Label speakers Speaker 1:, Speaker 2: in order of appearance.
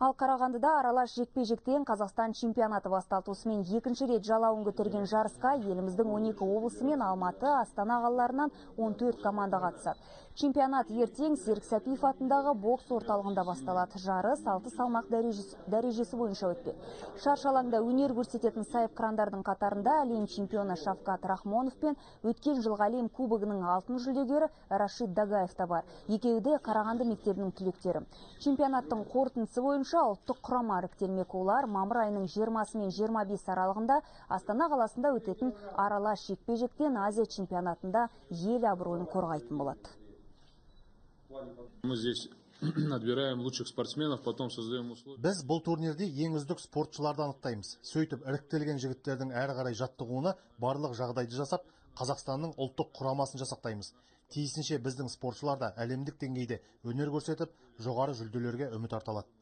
Speaker 1: Ал Қарағандыда аралас жекпе-жектен Қазақстан чемпионаты басталды. Осымен екінші рет жалауын көтерген жарысқа еліміздің 12 облысы мен Алматы, Астана қалаларынан 14 команда қатысады. Чемпионат ертең Серік Сәпиев атындағы бокс орталығында басталады. Жарыс 6 салмақ дәрежесі бойынша өтпек. Шаршы алаңда өнер көрсететін сайыпқырандардың қатарында әлем чемпионы Шавкат Рахмонов пен өткен жылғы әлем кубогының алтын жүлдегері Рашид Дагаев та бар. Екеуі де Қарағанды мектебінің түлектері. Чемпионаттың қорытындысы бойынша ұлттық құрама іріктелмек. Олар мамыр айының 20 мен 25 аралығында Астана қаласында өтетін аралас жекпе-жектен Азия чемпионатында ел абыройын қорғайтын болады.
Speaker 2: Мы здесь отбираем лучших спортсменов, потом создаем условия.
Speaker 3: Біз бұл турнирде ең үздік спортшыларды анықтаймыз. Сөйтіп, іріктелген жігіттердің әрі қарай жаттығуына барлық жағдайды жасап, Қазақстанның ұлттық құрамасын жасақтаймыз. Тиісінше, біздің спортшылар да әлемдік деңгейде өнер көрсетіп, жоғары жүлделерге үміт арта алады.